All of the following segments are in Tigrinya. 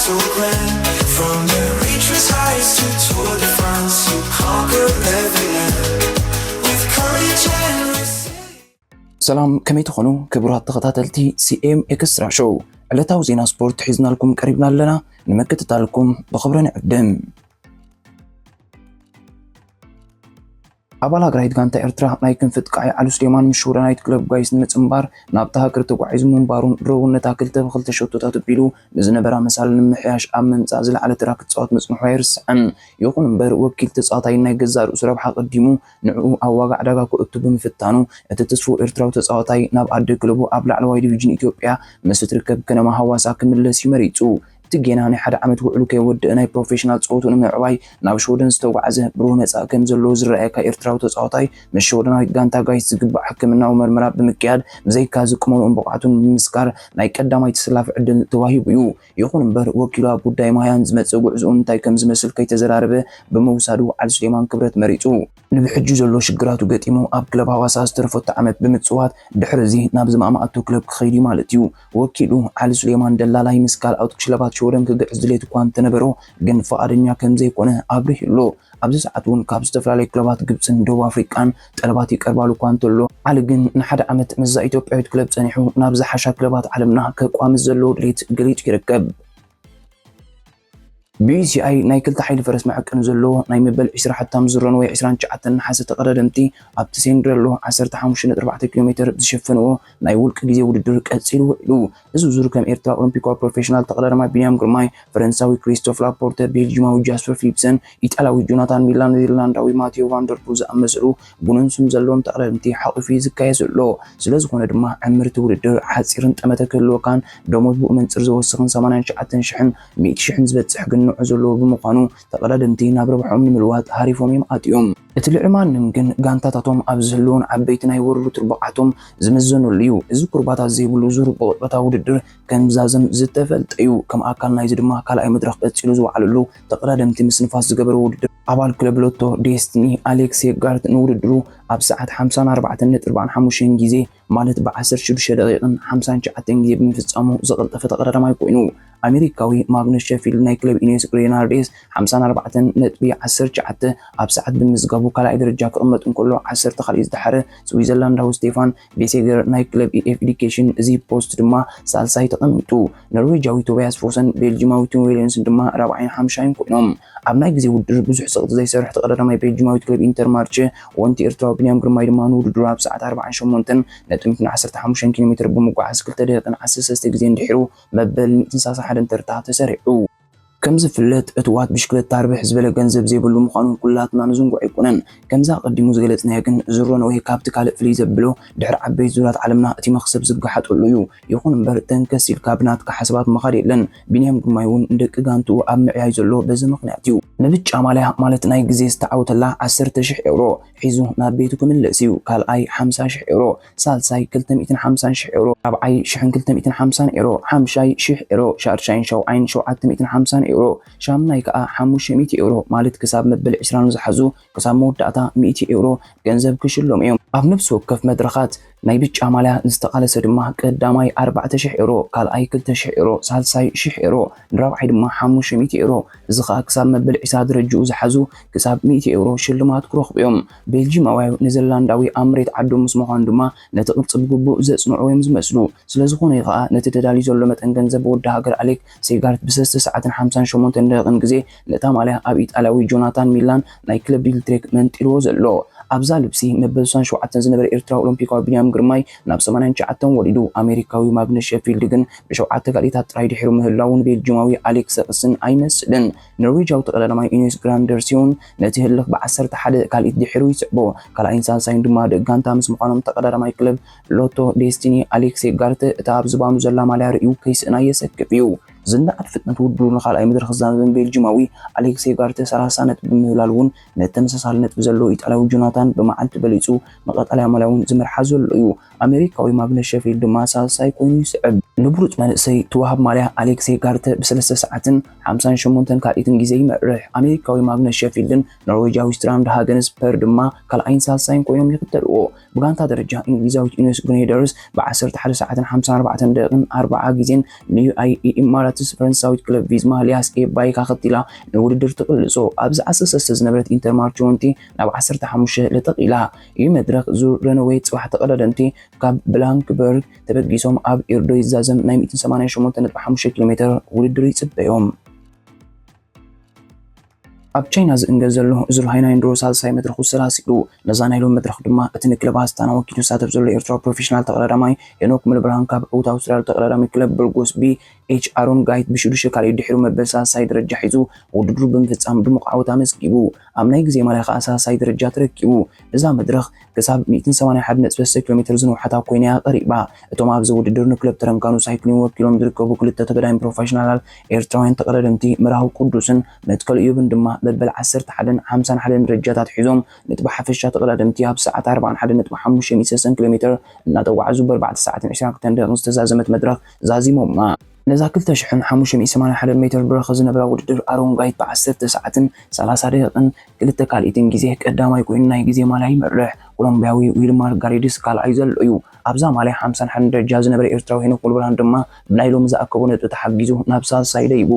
From the reaches highest to Tour de France, you conquer every land with courage and resilience. ሰላም፣ ከመይ ትኾኑ ክቡራት ተኸታተልቲ ሲኤም ኤክስትራ ሾው? ዕለታዊ ዜና ስፖርት ሒዝናልኩም ቀሪብና ኣለና። ንምክትታልኩም ብኽብሪ ንዕድም። ኣባል ሃገራዊት ጋንታ ኤርትራ ናይ ክንፊ ጥቃዒ ዓሊ ሱሌማን ምስ ሽወደናዊት ክለብ ጋይስ ንምጽንባር ናብታ ሃገር ተጓዒዙ ምንባሩን ረቡዕ ነታ ክልተ ብክልተ ሸቶታት ኣቢሉ ንዝነበራ መሳሊ ንምምሕያሽ ኣብ ምምጻእ ዝለዓለ ተራ ክጻወት ምጽንሑ ኣይርስዕን። ይኹን እምበር፣ ወኪል ተጻዋታይ ናይ ገዛእ ርእሱ ረብሓ ኣቐዲሙ ንዕኡ ኣብ ዋጋ ዕዳጋ ከእቱ ብምፍታኑ፣ እቲ ትስፉው ኤርትራዊ ተጻዋታይ ናብ ኣደ ክለቡ ኣብ ላዕለዋይ ዲቪዥን ኢትዮጵያ ምስ እትርከብ ከነማ ሃዋሳ ክምለስ እዩ መሪጹ። እቲ ጌና ናይ ሓደ ዓመት ውዕሉ ከይወደአ ናይ ፕሮፌሽናል ጸወትኡ ንምዕባይ ናብ ሽወደን ዝተጓዕዘ ብሩህ መጻኢ ከም ዘለዎ ዝረኣየካ ኤርትራዊ ተጻዋታይ፣ ምስ ሽወደናዊት ጋንታ ጋይስ ዝግባእ ሕክምናዊ መርመራ ብምክያድ፣ ብዘይካ ዝቅመልኡን ብቕዓቱን ብምምስካር ናይ ቀዳማይ ተሰላፊ ዕድል ተዋሂቡ እዩ። ይኹን እምበር፣ ወኪሉ ኣብ ጉዳይ ማህያን ዝመጽእ ጉዕዞኡ እንታይ ከም ዝመስል ከይተዘራረበ ብምውሳዱ፣ ዓሊ ሱሌማን ክብረት መሪጹ። ንብሕጂ ዘሎ ሽግራቱ ገጢሙ ኣብ ክለብ ሃዋሳ ዝተረፈቶ ዓመት ብምጽዋት፣ ድሕሪ እዚ ናብ ዝማእማኣቶ ክለብ ክኸይድ እዩ ማለት እዩ። ወኪሉ ዓሊ ሱሌማን ደላላይ ምስ ካልኦት ክለባት ሽወደን ክግዕዝ ድሌት እኳ እንተነበሮ፣ ግን ፍቓደኛ ከም ዘይኮነ ኣብሪሁ ኣሎ። ኣብዚ ሰዓት እውን ካብ ዝተፈላለዩ ክለባት ግብጽን ደቡብ ኣፍሪቃን ጠለባት ይቀርባሉ እኳ እንተሎ፣ ዓሊ ግን ንሓደ ዓመት ምስዛ ኢትዮጵያዊት ክለብ ጸኒሑ ናብ ዝሓሻ ክለባት ዓለምና ከቋምት ዘለዎ ድሌት ገሊጹ ይርከብ። ቢኢሲኣይ ናይ ክልተ ሓይሊ ፈረስ መዐቀኒ ዘለዎ ናይ መበል ዕስራ ሕታም ዙር ረንወይ ዕስራን ትሽዓተን ነሓሰ ተቐዳደምቲ ኣብቲ ሴንድረሎ ዓሰርተ ሓሙሽተ ነጥቢ ኣርባዕተ ኪሎ ሜትር ዝሸፈንዎ ናይ ውልቂ ግዜ ውድድር ቀጺሉ ውዒሉ። እዚ ዙር ከም ኤርትራ ኦሎምፒካዊ ፕሮፌሽናል ተቐዳዳማይ ቢንያም ግርማይ፣ ፈረንሳዊ ክሪስቶፍ ላፖርተ፣ ቤልጂማዊ ጃስፐር ፊሊፕሰን፣ ኢጣልያዊ ጆናታን ሚላን፣ ኔዘርላንዳዊ ማቴዮ ቫንደርፑል ዝኣመሰሉ ብሉን ስም ዘለዎም ተቐዳደምቲ ሓቑፉ እዩ ዝካየድ ዘሎ። ስለ ዝኾነ ድማ ዕምርቲ ውድድር ሓጺርን ጠመተ ክህልወካን ደሞዝ ብኡ መንጽር ዝወስኽን ሰማንያን ትሽዓተን ሽሕን ሚእቲ ሽሕን ዝበጽሕ ግንዖ ዘለዎ ብምዃኑ ተቐዳደምቲ ናብ ረብሖም ንምልዋጥ ሃሪፎም እዮም ኣትዮም። እቲ ልዕሊ ማንም ግን ጋንታታቶም ኣብ ዝህልውን ዓበይቲ ናይ ውርርቱር ብቕዓቶም ዝምዘነሉ እዩ። እዚ ኩርባታት ዘይብሉ ዙር ብቕጽበታዊ ውድድር ከም ዛዘም ዝተፈልጠ እዩ። ከም ኣካል ናይዚ ድማ ካልኣይ መድረኽ ቀጺሉ ዝወዓለሉ ተቐዳደምቲ ምስንፋስ ዝገበርዎ ውድድር ኣባል ክለብ ሎቶ ዴስቲኒ ኣሌክስ ሄጋርት ንውድድሩ ኣብ ሰዓት ሓምሳን ኣርባዕተን ነጥቢ ኣርባዓን ሓሙሽተን ግዜ ማለት ብ ዓሰርተ ሽዱሽተ ደቂቕን ሓምሳን ትሽዓተን ግዜ ብምፍጻሙ ዝቐልጠፈ ተቐዳዳማይ ኮይኑ፣ ኣሜሪካዊ ማግነስ ሸፊልድ ናይ ክለብ ኢኔስ ግሬናርዴስ ሓምሳን ኣርባዕተን ነጥቢ ዓሰርተ ትሽዓተ ኣብ ሰዓት ብምዝጋቡ ካልኣይ ደረጃ ክቕመጥ እንከሎ፣ ዓሰርተ ካልኣይ ዝደሓረ ስዊዘርላንዳዊ ስቴፋን ቤሴገር ናይ ክለብ ኢኤፍ ኤዱኬሽን እዚ ፖስት ድማ ሳልሳይ ተቐሚጡ። ኖርዌጃዊ ቶቢያስ ፎሰን ቤልጂማዊ ቲም ዊሊያምስን ድማ ራብዓይን ሓምሻይን ኮይኖም። ኣብ ናይ ግዜ ውድድር ብዙሕ ጸቕጢ ዘይሰርሕ ተቐዳዳማይ ቤልጂማዊት ክለብ ኢንተርማርቼ ወንቲ ኤርትራዊ ቢንያም ግርማይ ድማ ንውድድሩ ኣብ ሰዓት ኣርባዓን ሸሞንተን ነጥቢ ሚእትን ዓሰርተ ሓሙሽተን ኪሎ ሜትር ብምጓዓዝ ክልተ ደቂቕን ዓሰርተ ሰለስተ ግዜን ድሒሩ መበል ሚእትን ሰላሳን ሓደን ተርታ ተሰሪዑ። ከም ዝፍለጥ፣ እትዋት ብሽክለታ ርብሕ ዝበለ ገንዘብ ዘይብሉ ምዃኑ ኩላትና ንዝንጉዖ ኣይኮነን። ከምዛ ኣቐዲሙ ዝገለጽናዮ ግን፣ ዙር ረንወይ ካብቲ ካልእ ፍልይ ዘብሎ፣ ድሕሪ ዓበይቲ ዙራት ዓለምና እቲ መኽሰብ ዝገሓጠሉ እዩ። ይኹን እምበር፣ ተንከስ ኢልካ ብናትካ ሓሳባት ምኻድ የለን። ቢንያም ግርማይ እውን ንደቂ ጋንትኡ ኣብ ምዕያይ ዘሎ በዚ ምኽንያት እዩ። ንብጫ ማልያ ማለት ናይ ግዜ ዝተዓወተላ ዓሰርተ ሽሕ ኤውሮ ሒዙ ናብ ቤቱ ክምለስ እዩ። ካልኣይ ሓምሳ ሽሕ ኤውሮ፣ ሳልሳይ ክልተ ሚእትን ሓምሳን ሽሕ ኤውሮ፣ ራብዓይ ሽሕን ክልተ ሚእትን ሓምሳን ኤውሮ፣ ሓምሻይ ሽሕ ኤውሮ፣ ሻድሻይን ሻውዓይን ሸውዓተ ሚእትን ሓምሳን ኤውሮ፣ ሻምናይ ከኣ ሓሙሽተ ሚእቲ ኤውሮ ማለት ክሳብ መበል ዕስራን ዝሓዙ ክሳብ መወዳእታ ሚእቲ ኤውሮ ገንዘብ ክሽለሙ እዮም። ኣብ ነፍሲ ወከፍ መድረኻት ናይ ብጫ ማልያ ዝተቓለሰ ድማ ቀዳማይ ኣርባዕተ ሽሕ ኤውሮ፣ ካልኣይ ክልተ ሽሕ ኤውሮ፣ ሳልሳይ ሽሕ ኤውሮ፣ ንራብዓይ ድማ ሓሙሽተ ሚእቲ ኤውሮ፣ እዚ ኸኣ ክሳብ መበል ዕስራ ደረጅኡ ዝሓዙ ክሳብ ሚእቲ ኤውሮ ሽልማት ክረኽቡ እዮም። ቤልጂማውያን ኔዘርላንዳዊ ኣብ መሬት ዓዶም ምስ ምዃኑ ድማ ነቲ ቅርጺ ብግቡእ ዘጽንዑ እዮም ዝመስሉ። ስለ ዝኾነ እዩ ኸኣ ነቲ ተዳልዩ ዘሎ መጠን ገንዘብ ብወዲ ሃገር ኣሌክ ሴጋርት ብሰለስተ ሰዓትን ሓምሳን ሸሞንተን ደቂቕን ግዜ ነታ ማልያ ኣብ ኢጣልያዊ ጆናታን ሚላን ናይ ክለብ ዲልትሬክ መንጢልዎ ዘሎ። ኣብዛ ልብሲ መበል ስሳን ሸውዓተን ዝነበረ ኤርትራዊ ኦሎምፒካዊ ቢንያም ግርማይ ናብ ሰማንያን ትሽዓተን ወሪዱ። ኣሜሪካዊ ማግነስ ሸፊልድ ግን ብሸውዓተ ካልኢታት ጥራይ ድሒሩ ምህላዉ ንቤልጂማዊ ኣሌክስ ዘቕስን ኣይመስልን። ኖርዌጃዊ ተቐዳዳማይ ኢኔስ ግራንደርሲዮን ነቲ ህልኽ ብዓሰርተ ሓደ ካልኢት ድሒሩ ይስዕቦ። ካልኣይን ሳልሳይን ድማ ደቂ ጋንታ ምስ ምዃኖም ተቐዳዳማይ ክለብ ሎቶ ዴስቲኒ ኣሌክስ ሄጋርት እታ ኣብ ዝባኑ ዘላ ማልያ ርእዩ ከይስእና የሰክፍ እዩ። ዝነኣድ ፍጥነት ውድድሩ ንኻልኣይ መድረኽ ዝዛመዘን ቤልጂማዊ ኣሌክስ ሄጋርት ሰላሳ ነጥቢ ብምህላል እውን ነቲ ተመሳሳሊ ነጥቢ ዘለዎ ኢጣልያዊ ጆናታን ብመዓልቲ በሊጹ ንቐጠልያ ማልያ እውን ዝመርሓ ዘሎ እዩ። ኣሜሪካዊ ማግነስ ሸፊልድ ድማ ሳልሳይ ኮይኑ ይስዕብ። ንብሉጽ መንእሰይ ተዋህብ ማልያ ኣሌክሴ ጋርተ ብሰለስተ ሰዓትን ሓምሳን ሸሞንተን ካልኢትን ግዜ ይመርሕ። ኣሜሪካዊ ማግነስ ሸፊልድን ኖርዌጃዊ ስትራንድ ሃገንስ ፐር ድማ ካልኣይን ሳልሳይን ኮይኖም ይኽተልዎ። ብጋንታ ደረጃ እንግሊዛዊት ኢነስ ግሬደርስ ብ ዓሰርተ ሓደ ሰዓትን ሓምሳን ኣርባዕተን ደቂቕን ኣርብዓ ግዜን ንዩኣይኢ ኢማራትስ ፈረንሳዊት ክለብ ቪዝማ ሊያስ ኤባይ ኣኸቲላ ንውድድር ትቕልጾ። ኣብዚ ዓሰርተ ሰለስተ ዝነበረት ኢንተር ማርች ትወንቲ ናብ ዓሰርተ ሓሙሽተ ለጠቕ ኢላ። ይህ መድረኽ ዙር ረነወይ ጽባሕ ተቐዳደምቲ ካብ ብላንክበርግ ተበጊሶም ኣብ ኢርዶ ይዛዘም ናይ ሚእትን ሰማንያን ሸሞንተን ነጥቢ ሓሙሽተ ኪሎ ሜትር ውድድር ይጽበዮም። ኣብ ቻይና ዝእንገድ ዘሎ ዙር ሃይናይ እንድሮ ሳልሳይ መድረኹ ሰላሲሉ። ነዛ ናይ ሎሚ መድረኽ ድማ እቲ ንክለብ ኣስታና ወኪሉ ዝሳተፍ ዘሎ ኤርትራዊ ፕሮፌሽናል ተቐዳዳማይ ሄኖክ ሙሉብርሃን ካብ ዕዉት ኣውስትራልያዊ ተቐዳዳሚ ክለብ ብርጎስ ቢ ኤች ኣሮን ጋይት ብሽዱሽተ ካልኢት ድሒሩ መበል ሳልሳይ ደረጃ ሒዙ ውድድሩ ብምፍጻም ድሙቕ ዓወት ኣመዝጊቡ። ኣብ ናይ ግዜ ማልያ ከኣ ሳልሳይ ደረጃ ተረኪቡ። እዛ መድረኽ ክሳብ ሚእትን ሰማንያን ሓደን ነጥቢ ሰለስተ ኪሎ ሜትር ዝነውሓታ ኮይና እያ ቀሪባ። እቶም ኣብዚ ውድድር ንክለብ ተረንካኑ ሳይክሊን ወኪሎም ዝርከቡ ክልተ ተገዳሚ ፕሮፌሽናላት ኤርትራውያን ተቐዳደምቲ መርሃዊ ቅዱስን መትከል እዮብን ድማ መበል ዓሰርተ ሓደን ሓምሳን ሓደን ደረጃታት ሒዞም ነጥቢ ሓፈሻ ተቐዳደምቲ ኣብ ሰዓት ኣርባዓን ሓደን ነጥቢ ሓሙሽተ ሚእቲ ሰሰን ኪሎ ሜትር እናተጓዓዙ ብኣርባዕተ ሰዓትን ዕስራን ክልተን ደቂቕን ዝተዛዘመት መድረኽ ዛዚሞማ። ነዛ ክልተ ሽሕን ሓሙሽተ ሚእቲ ሰማንያን ሓደን ሜትር ብረኸ ዝነበራ ውድድር ኣሮን ጋይት ብዓሰርተ ሰዓትን ሰላሳ ደቂቕን ክልተ ካልኢትን ግዜ ቀዳማይ ኮይኑ ናይ ግዜ ማልያ ይመርሕ። ኮሎምቢያዊ ዊልማር ጋሪድስ ካልኣይ ዘሎ እዩ። ኣብዛ ማልያ ሓምሳን ሓደን ደረጃ ዝነበረ ኤርትራዊ ሄኖክ ሙሉብርሃን ድማ ብናይ ሎሚ ዝኣከቦ ነጥቢ ተሓጊዙ ናብ ሳልሳይ ደይቡ።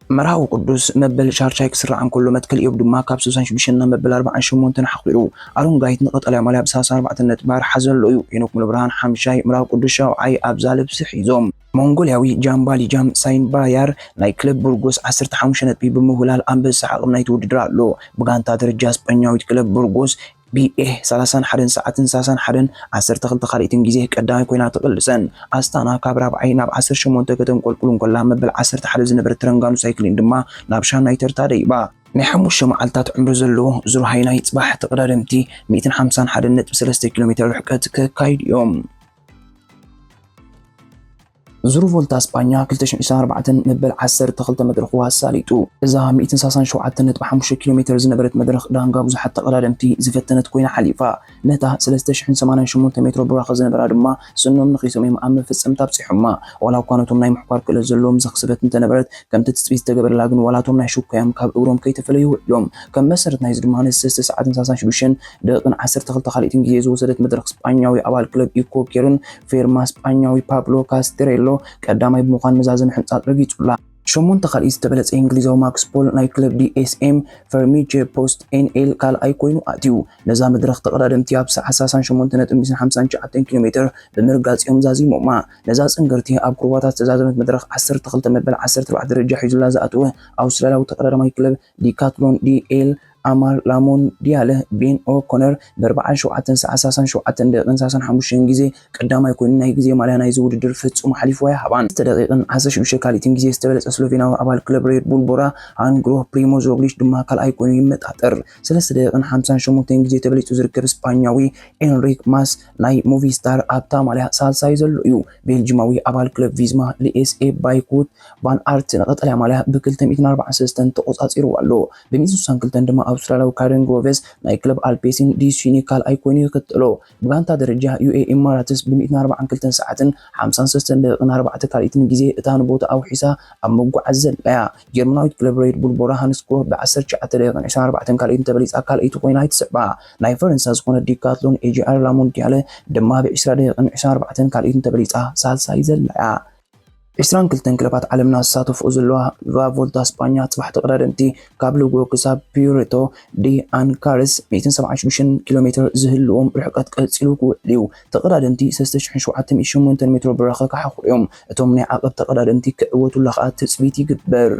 መርሃዊ ቅዱስ መበል ሻርሻይ ክስራዕ እንከሎ መትከል እዮብ ድማ ካብ ስሳን ሽዱሽተን ናብ መበል ኣርባዓን ሸሞንተን ሓኺሩ። ኣሮን ጋይት ንቐጠልያ ማልያ ብሰላሳ ኣርባዕተ ነጥቢ ኣርሓ ዘሎ እዩ። ሄኖክ ሙሉብርሃን ሓምሻይ፣ መርሃዊ ቅዱስ ሻውዓይ ኣብዛ ልብሲ ሒዞም። ሞንጎልያዊ ጃምባሊጃም ሳይንባያር ናይ ክለብ ቡርጎስ ዓሰርተ ሓሙሽተ ነጥቢ ብምውህላል ኣንበሳ ዓቕም ናይቲ ውድድር ኣሎ። ብጋንታ ደረጃ ስጳኛዊት ክለብ ቡርጎስ ቢኤ ሰላሳን ሓደን ሰዓትን ሰላሳን ሓደን ዓሰርተ ክልተ ካልኢትን ግዜ ቀዳማይ ኮይና ትቕልሰን። ኣስታና ካብ ራብዓይ ናብ ዓሰርተ ሸሞንተ ከተንቆልቁል እንከላ መበል ዓሰርተ ሓደ ዝነበረት ተረንጋኑ ሳይክሊን ድማ ናብ ሻናይ ተርታ ደይባ። ናይ ሓሙሽተ መዓልታት ዕምሪ ዘለዎ ዙር ሃይናይ ጽባሕ ተቐዳደምቲ ሚእትን ሓምሳን ሓደን ነጥቢ ሰለስተ ኪሎ ሜትር ርሕቀት ከካይዱ እዮም። ዙር ቮልታ ስጳኛ ክልተ ሽሕን ዕስራን ኣርባዕተን መበል ዓሰርተ ክልተ መድረኹ ኣሳሊጡ። እዛ ሚእትን ሰላሳን ሸውዓተን ነጥቢ ሓሙሽተ ኪሎ ሜትር ዝነበረት መድረኽ ዳንጋ ብዙሓት ተቐዳደምቲ ዝፈተነት ኮይና ሓሊፋ። ነታ ሰለስተ ሽሕን ሰማንያን ሸሞንተ ሜትሮ ብራኸ ዝነበራ ድማ ስኖም ነኺሶም እዮም ኣብ መፈጸምታ ኣብጺሖማ። ዋላ እኳ ነቶም ናይ ምሕኳር ክእለት ዘለዎም ዘኽሰበት እንተነበረት፣ ከምቲ ትጽቢት ዝተገበረላ ግን ዋላ እቶም ናይ ሽኮያም ካብ እግሮም ከይተፈለዩ ውዒሎም። ከም መሰረት ናይዚ ድማ ንሰለስተ ሰዓትን ሰላሳን ሽዱሽተን ደቂቕን ዓሰርተ ክልተ ካልኢትን ግዜ ዝወሰደት መድረኽ ስጳኛዊ ኣባል ክለብ ኢኮ ኬርን ፌርማ ስጳኛዊ ፓብሎ ካስትሬሎ ቀዳማይ ብምዃን መዛዘሚ ሕንጻጽ ረጊጹላ። ሸሞንተ ካልኢት ዝተበለጸ እንግሊዛዊ ማክስ ፖል ናይ ክለብ ዲኤስኤም ፈርሚቼ ፖስት ኤንኤል ካልኣይ ኮይኑ ኣትዩ። ነዛ መድረኽ ተቐዳደምቲ ኣብ ሰዓት ሰላሳን ሸሞንተ ነጥቢ ሓምሳን ትሽዓተን ኪሎ ሜትር ብምርጋጽ እዮም ዛዚሞማ። ነዛ ጽንግርቲ ኣብ ኩርባታት ዝተዛዘመት መድረኽ ዓሰርተ ክልተ መበል ዓሰርተ ኣርባዕተ ደረጃ ሒዙላ ዝኣተወ ኣውስትራልያዊ ተቐዳዳማይ ክለብ ዲካትሎን ዲኤል ኣማር ላሞን ዲያለ ቤን ኦኮነር ብኣርባዓን ሸውዓተን ሰዓት ሰላሳን ሸውዓተን ደቂቕን ሰላሳን ሓሙሽተን ግዜ ቀዳማይ ኮይኑ ናይ ግዜ ማልያ ናይዚ ውድድር ፍጹም ሓሊፍዋ ኣይሃባን። ሰለስተ ደቂቕን ዓሰርተ ሽዱሽተ ካልኢትን ግዜ ዝተበለጸ ስሎቬናዊ ኣባል ክለብ ሬድ ቡል ቦራ ሃንግሮ ፕሪሞዝ ሮግሊች ድማ ካልኣይ ኮይኑ ይመጣጠር። ሰለስተ ደቂቕን ሓምሳን ሸሞንተን ግዜ ተበሊጹ ዝርከብ ስጳኛዊ ኤንሪክ ማስ ናይ ሞቪስታር ኣብታ ማልያ ሳልሳይ ዘሎ እዩ። ቤልጂማዊ ኣባል ክለብ ቪዝማ ሊኤስኤ ባይኩት ቫን ኣርት ንቐጠልያ ማልያ ብ ክልተ ሚእትን ኣርባዓን ሰለስተን ተቖጻጺርዋ ኣሎ። ብ ሚእትን ስሳን ክልተን ድማ ኣውስትራልያዊ ካረን ግሮቨስ ናይ ክለብ ኣልፔሲን ዲሲኒ ካልኣይ ኮይኑ ይኽተሎ። ብጋንታ ደረጃ ዩኤ ኢማራትስ ብ ሚእትን ኣርባዓን ክልተን ሰዓትን ሓምሳን ሰለስተን ደቂቕን ኣርባዕተ ካልኢትን ግዜ እታ ንቦታ ኣውሒሳ ኣብ ምጉዓዝ ዘላ እያ። ጀርመናዊት ክለብ ሬድ ቡል ቦራ ሃንስ ክሮፕ ብ ዓሰርተ ትሽዓተ ደቂቕን ዕስራን ኣርባዕተን ካልኢትን ተበሊጻ ካልኣይቲ ኮይና እያ ትስዕባ። ናይ ፈረንሳ ዝኾነት ዲካትሎን ኤጂኣር ላሞንዲያለ ድማ ብ ዕስራ ደቂቕን ዕስራን ኣርባዕተን ካልኢትን ተበሊጻ ሳልሳይ ዘላ እያ። ዕስራን ክልተን ክለባት ዓለምና ዝሳተፍኦ ዘለዋ ቫ ቮልታ ስጳኛ ጽባሕ ተቐዳደምቲ ካብ ሉጎ ክሳብ ፒዩሬቶ ዲ ኣንካርስ ሚእትን ሰብዓን ሽዱሽተን ኪሎ ሜትር ዝህልዎም ርሕቀት ቀጺሉ ክውዕል እዩ። ተቐዳደምቲ ሰለስተ ሽሕን ሸውዓተ ሚእትን ሸሞንተን ሜትሮ ብራኸ ክሓኹ እዮም። እቶም ናይ ዓቐብ ተቐዳደምቲ ክዕወቱላ ከኣ ትጽቢት ይግበር።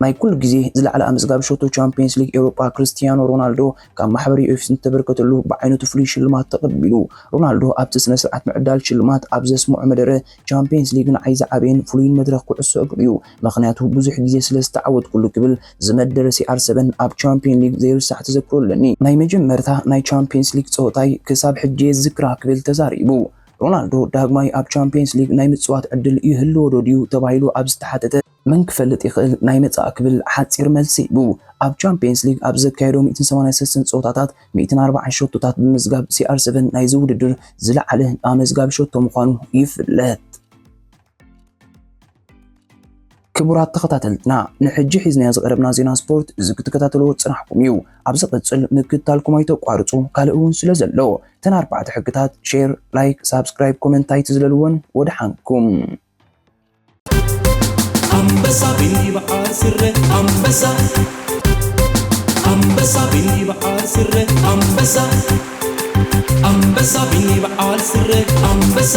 ናይ ኩሉ ግዜ ዝለዓለ ኣመዝጋቢ ሸቶ ቻምፒየንስ ሊግ ኤውሮጳ ክርስቲያኖ ሮናልዶ ካብ ማሕበር ዩኤፍሲ ዝተበርከተሉ ብዓይነቱ ፍሉይ ሽልማት ተቐቢሉ። ሮናልዶ ኣብቲ ስነ ስርዓት ምዕዳል ሽልማት ኣብ ዘስምዖ መደረ፣ ቻምፒየንስ ሊግ ንዓይ ዝዓበየን ፍሉይን መድረኽ ኩዕሶ እግሪ እዩ፣ ምኽንያቱ ብዙሕ ግዜ ስለ ዝተዓወትኩሉ ክብል ዝመደረ ሲኣር ሰበን ኣብ ቻምፒየን ሊግ ዘይርሳዕ ተዘክሮ ኣለኒ። ናይ መጀመርታ ናይ ቻምፒየንስ ሊግ ጸወታይ ክሳብ ሕጂ የዝክራ ክብል ተዛሪቡ። ሮናልዶ ዳግማይ ኣብ ቻምፒየንስ ሊግ ናይ ምጽዋት ዕድል ይህልዎ ዶ ድዩ ተባሂሉ ኣብ ዝተሓተተ፣ መን ክፈልጥ ይኽእል ናይ መጻኢ ክብል ሓጺር መልሲ ሂቡ። ኣብ ቻምፒየንስ ሊግ ኣብ ዘካየዶ ሚእትን ሰማንያን ሰለስተን ጸወታታት ሚእትን ኣርባዓን ሸቶታት ብምዝጋብ፣ ሲኣር ሰቨን ናይዚ ውድድር ዝለዓለ ኣመዝጋቢ ሸቶ ምዃኑ ይፍለጥ። ክቡራት ተኸታተልትና፣ ንሕጂ ሒዝናዮ ዝቐረብና ዜና ስፖርት እዚ ክትከታተልዎ ዝጸናሕኩም እዩ። ኣብ ዝቕጽል ምክትታልኩም ኣይተቋርጹ፣ ካልእ እውን ስለ ዘሎ፣ እተን ኣርባዕተ ሕግታት፣ ሼር፣ ላይክ፣ ሳብስክራይብ፣ ኮመንት ኣይትዝለልወን። ወደሓንኩም። ኣንበሳ ቢኒ በዓል ስረ ኣንበሳ፣ ኣንበሳ ቢኒ በዓል ስረ ኣንበሳ፣ ኣንበሳ ቢኒ በዓል ስረ ኣንበሳ።